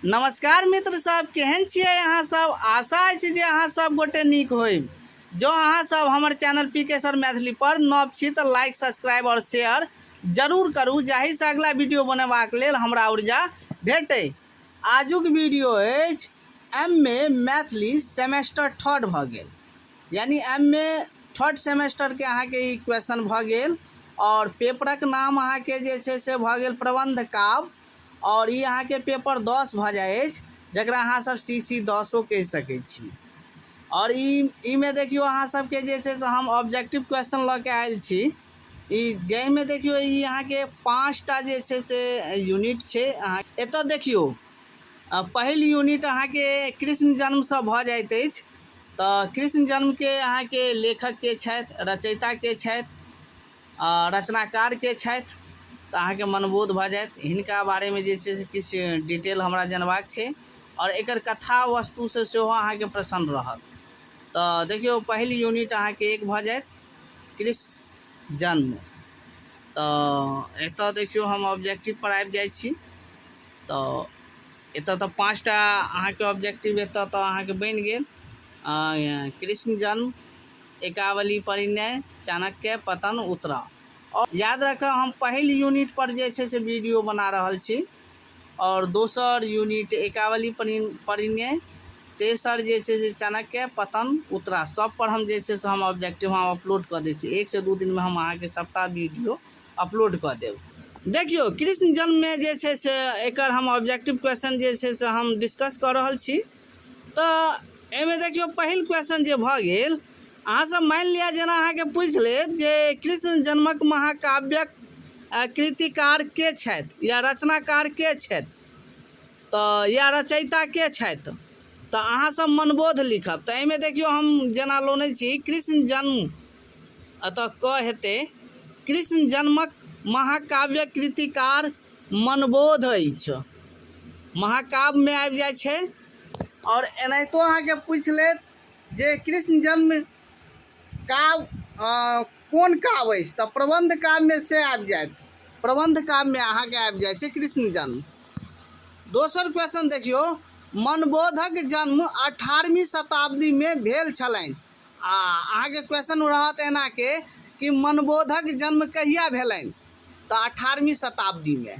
नमस्कार मित्र सब, केहन छियै अहाँ सब? आशा अछि जे अहाँ सब गोटे नीक होइब। जँ अहाँ सब हमर चैनल पी के सर मैथिली पर नव छी तऽ लाइक, सब्सक्राइब आओर शेयर जरूर करू, जाहिसँ अगला वीडियो बनेबाक लेल हमरा ऊर्जा भेटै। आजुक वीडियो अछि M A Maithili semester third भऽ गेल, यानी एम ए थर्ड सेमेस्टरके अहाँके ई क्वेश्चन भऽ गेल आओर पेपरक नाम अहाँके जे छै से भऽ गेल प्रबन्ध काव्य, आओर ई अहाँके पेपर 10 भऽ जाइ अछि, जकरा अहाँ सब सी सी दसो कहि सकै छी। आओर ई मे देखियौ अहाँ सबके जे छै से हम ऑब्जेक्टिव क्वेश्चन लऽ के आयल छी। ई जाहिमे देखियौ ई अहाँके 5टा जे छै से यूनिट छै। अहाँ एतऽ देखियौ, पहिल यूनिट अहाँके कृष्ण जन्मसँ भऽ जाइत अछि। तऽ कृष्ण जन्मके अहाँके लेखक के छथि, रचयिता के छथि, रचनाकार के छथि? तऽ अहाँके मनबोध भऽ जायत। हिनका बारेमे जे छै से किछु डिटेल हमरा जनबाक छै आओर एकर कथा वस्तुसँ सेहो अहाँके प्रसन्न रहत। तऽ देखियौ, पहिल यूनिट अहाँके एक भऽ जायत कृष्ण जन्म। तऽ एतऽ देखियौ, हम ऑब्जेक्टिव पर आबि जाइ छी। तऽ एतऽ तऽ 5टा अहाँके ऑब्जेक्टिव एतऽ तऽ अहाँके बनि गेल: कृष्ण जन्म, एकावली परिणय, चाणक्य पतन, उत्तरा। आओर याद राखब, हम पहिल यूनिट पर जे छै से वीडियो बना रहल छी आओर दोसर यूनिट एकावली परिणय, तेसर जे छै से चाणक्य पतन, उत्तरा, सब पर हम जे छै से हम ऑब्जेक्टिव हम अपलोड कऽ दै छी। 1 से 2 दिनमे हम अहाँके सभटा वीडियो अपलोड कऽ देब। देखियौ, कृष्ण जन्ममे जे छै से एकर हम ऑब्जेक्टिव क्वेश्चन जे छै से हम डिस्कस कऽ रहल छी। तऽ एहिमे देखियौ, पहिल क्वेश्चन जे भऽ गेल, अहाँसभ मानि लिअ जेना अहाँके पूछि लेत जे कृष्ण जन्मक महाकाव्यक कृतिकार के छथि या रचनाकार के छथि तऽ या रचयिता के छथि, तऽ अहाँसभ मनबोध लिखब। तऽ एहिमे देखियौ, हम जेना लोने छी कृष्ण जन्म, एतऽ क हेतै, कृष्ण जन्मक महाकाव्य कृतिकार मनबोध अछि। महाकाव्यमे आबि जाइ छै। आओर एनाहितो अहाँके पूछि लेत जे कृष्ण जन्म काव्य कोन काव्य अछि, तऽ प्रबन्ध काव्यमे से आबि जायत। प्रबन्ध काव्यमे अहाँके आबि जाइ छै कृष्ण जन्म। दोसर क्वेश्चन देखियौ, मनबोधक जन्म 18वीं शताब्दीमे भेल छलनि आ अहाँके क्वेश्चन रहत एनाके कि मनबोधक जन्म कहिया भेलनि? तऽ 18वीं शताब्दीमे।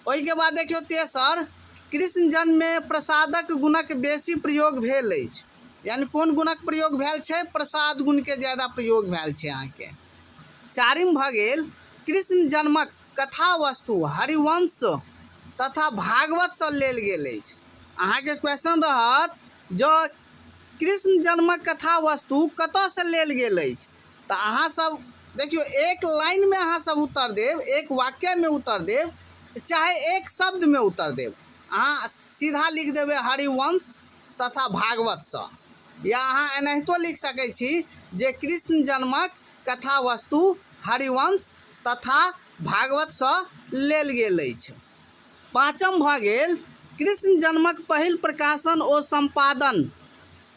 ओहिके बाद देखियौ तेसर, कृष्ण जन्ममे प्रसादक गुणक बेसी प्रयोग भेल अछि, यानी कोन गुणक प्रयोग भेल छै? प्रसाद गुणके ज्यादा प्रयोग भेल छै अहाँके। चारिम भऽ गेल, कृष्ण जन्मक कथा वस्तु हरिवंश तथा भागवतसँ लेल गेल अछि। अहाँके क्वेश्चन रहत जँ कृष्ण जन्मक कथा वस्तु कतयसँ लेल गेल अछि, तऽ अहाँ सब देखियौ, एक लाइनमे अहाँ सब उत्तर देब, एक वाक्यमे उत्तर देब, चाहे एक शब्दमे उत्तर देब। अहाँ सीधा लिख देबै हरिवंश तथा भागवतसँ, या अहाँ एनाहितो लिख सकै छी जे कृष्ण जन्मक कथा वस्तु हरिवंश तथा भागवतसँ लेल गेल अछि। पाँचम भऽ गेल, कृष्ण जन्मक पहिल प्रकाशन ओ सम्पादन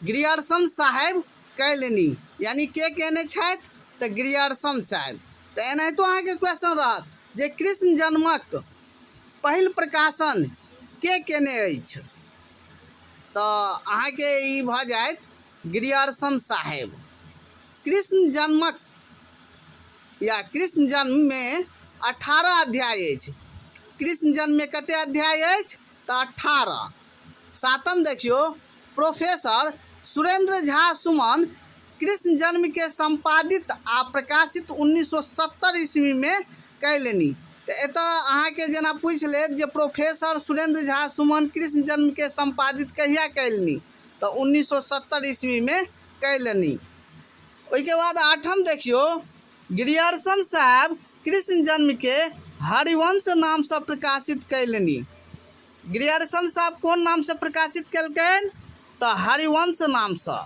ग्रियर्सन साहेब कयलनि, यानी के कयने छथि? तऽ ग्रियर्सन साहेब। तऽ एनाहितो अहाँके क्वेश्चन रहत जे कृष्ण जन्मक पहिल प्रकाशन के कयने अछि, तऽ अहाँके ई भऽ जायत ग्रियर्सन साहेब। कृष्ण जन्मक या कृष्ण जन्ममे 18 अध्याय अछि। कृष्ण जन्ममे कते अध्याय अछि? तऽ 18। सातम देखियौ, प्रोफेसर सुरेंद्र झा सुमन कृष्ण जन्मके सम्पादित आ प्रकाशित 1970 ईस्वीमे कयलनि। तऽ एतऽ अहाँके जेना पूछि लेत जे प्रोफेसर सुरेंद्र झा सुमन कृष्ण जन्मके सम्पादित कहिया कयलनि, तऽ 1970 ईस्वीमे कयलनि। ओहिके बाद आठम देखियौ, ग्रियर्सन साहेब कृष्ण जन्मके हरिवंश नामसँ प्रकाशित कयलनि। ग्रियर्सन साहब कोन नामसँ प्रकाशित केलकनि? तऽ हरिवंश नामसँ।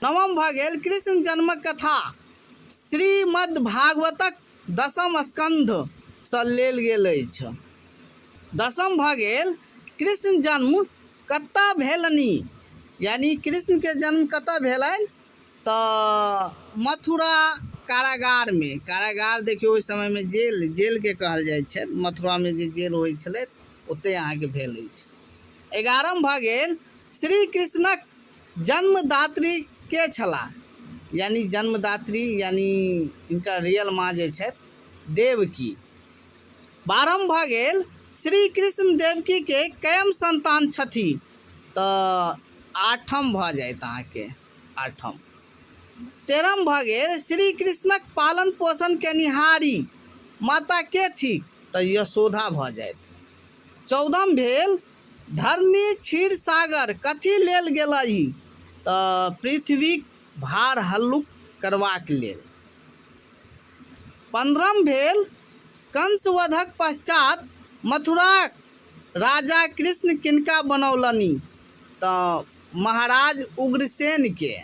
नवम भऽ गेल, कृष्ण जन्मक कथा श्रीमद् भागवतक दसम स्कंधसँ लेल गेल अछि। दसम भऽ गेल, कृष्ण जन्म कतऽ भेलनि, यानी कृष्णके जन्म कतऽ भेलनि? तऽ मथुरा कारागारमे। कारागार देखियौ, ओहि समयमे जेल, जेलके कहल जाइ छै। मथुरामे जे जेल होइ छलै, ओतहि अहाँके भेल अछि। 11म भऽ गेल, श्री कृष्णक जन्मदात्री के छलाह? यानी जन्मदात्री यानी हिनकर रियल माँ जे छथि देवकी। 12म भऽ गेल, श्री कृष्ण देवकी के कयम संतान छथि? तऽ 8म भऽ जायत अहाँके, 8म। 13म भऽ गेल, श्री कृष्णक पालन पोषण केनिहारी माता के थिक? तऽ यशोदा भऽ जायत। 14म भेल, धरणी क्षीर सागर कथी लेल गेलही? तऽ पृथ्वीक भार हल्लुक करबाक लेल। 15म भेल, कंसवधक पश्चात मथुराक राजा कृष्ण किनका बनौलनि? तऽ महाराज उग्रसेन के।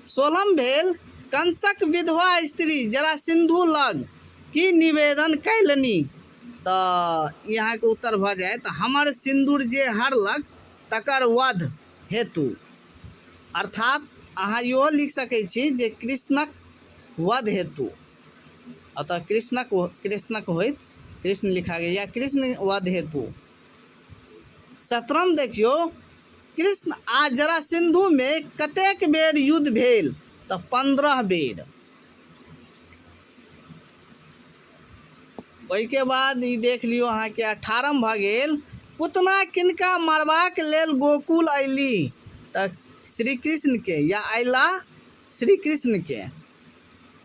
16म भेल, कंसक विधवा स्त्री जरासिंधु लग की निवेदन कयलनि? तऽ ई अहाँके उत्तर भऽ जायत, हमर सिन्दूर जे हरलक तकर वध हेतु। अर्थात अहाँ इहो लिख सकै छी जे कृष्णक वध हेतु। अतः कृष्णक कृष्णक होइत कृष्ण लिखा गेल या कृष्ण वध हेतु। 17म देखियौ, कृष्ण आ जरासिंधुमे कतेक बेर युद्ध भेल? तऽ 15 बेर। ओहिके बाद ई देख लियौ अहाँके 18म भऽ गेल, पुतना किनका मारबाक लेल गोकुल अयली? तऽ श्री कृष्णके या अयला श्री कृष्णके।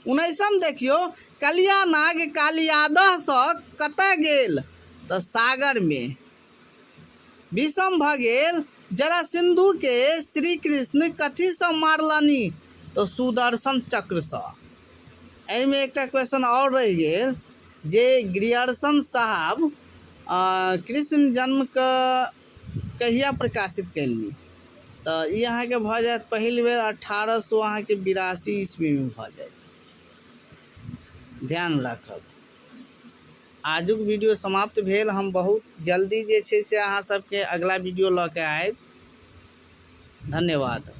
19म देखियौ, कलिया नाग कालियादहसँ कतय गेल? तऽ सागरमे। 20म भऽ गेल, जरासिंधुके श्री कृष्ण कथीसँ मारलनि? तऽ सुदर्शन चक्रसँ। एहिमे एकटा क्वेश्चन आओर रहि गेल जे ग्रियर्सन साहब कृष्ण जन्मके कहिया प्रकाशित कयलनि? तऽ ई अहाँके भऽ जायत पहिल बेर 1800 अहाँके 82 ईस्वीमे भऽ जायत। ध्यान राखब। आजुक वीडियो समाप्त भेल। हम बहुत जल्दी जे छै से अहाँ सबके अगला वीडियो लऽ के आयब। धन्यवाद।